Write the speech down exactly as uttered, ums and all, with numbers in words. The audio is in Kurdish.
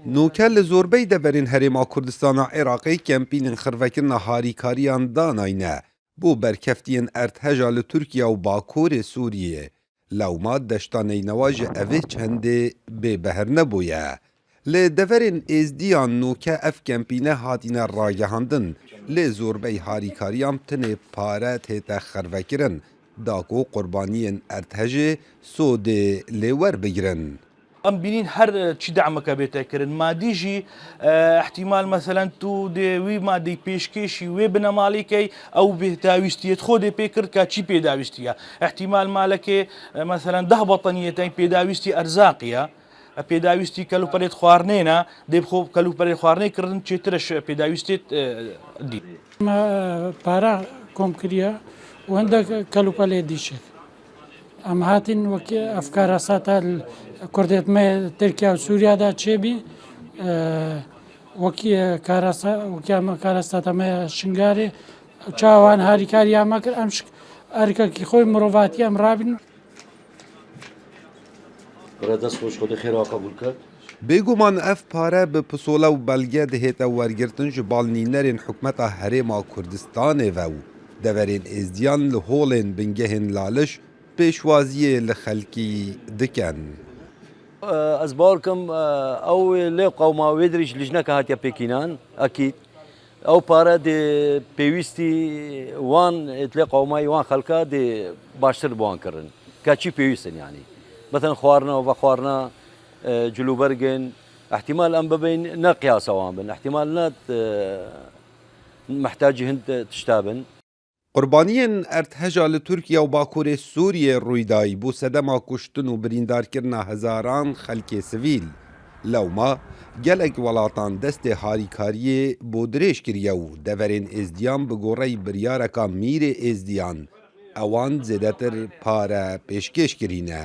Noke li zorbey deverên Herêma Kurdistana Iraqê kempînên xirvekirina harîkariyan danayne bo berkeftiyên erdheja li Tirkiye û Bakurê Sûriyê. Lewma deşta neynewa ji evê çendê bêbehr nebûye. Li deverên Êzdiyan noke ev kempîne hatine ragihandin, lê zorbey harîkariyan tinê pare tête xervekirin, da ku qurbaniyên erdhejê sodê lê werbigirin. Em bînîn her, e, çi demeke bête kirin. Madî jî, e, ihtimal, meselen, tu dê wî madî pêşkêşî wê binemalî key, ew bêhdawîstiyê xwe dê pê kir ka çi pêdawîstî ye. Ihtimal malekê, e, meselen, deh beteniyê te pêdawîstî erzaqî ye. E, pêdawîstî kelûperê xwarinê ne, dê bi xwe kelûperê xwarinê kirin çêtir e ji pêdawîstê, e, dî. Me, e, para kom kiriye û hindek kelûpelê dî çêk. Em hatin wekî ev karasata li kurdêt me Tirkiye û Sûriye de çêbî, e, wekî, e, karasa-, wekî em karasata me Şingalê, çawa wan harîkariya me kir, em şik erkekî xwe mirovatî em rabîn. Bira dest xweş, Xwedê xêra qebûl ket. Bêguman ev pare bi pisole û belge dihête wergirtin ji bal nînerên hikûmeta Herêma Kurdistanê ve û deverên Êzdiyan li holên bingehên Laliş pêşwaziyê li xelkî dikin. Ez bawer kim, ew lê qewma wê dirî ji lijneke hatiye pêkînan, ekîd. Ew pare dê pêwîstî wan, ê dilê qewmayî wan xelka dê baştir bi wan kirin. Ka çi pêwîst in yanî. Meten xwarina û vexwarina, e, cilûbergên, ihtimal em bibên ne qiyasa wan bin. Ihtimal ne, e, mihtacî hin tişta bin. Qurbaniyên erdheja li Tirkiye û Bakurê Sûriyê rûy dayî bû sedema kuştin û birîndarkirina hezaran xelkê sivîl. Lewma gelek welatan destê harîkariyê bo dirêj kiriye û deverên Êzdiyan bi goreyî biryareka Mîrê Êzdiyan ewan zêdetir pare pêşkêş kirîne.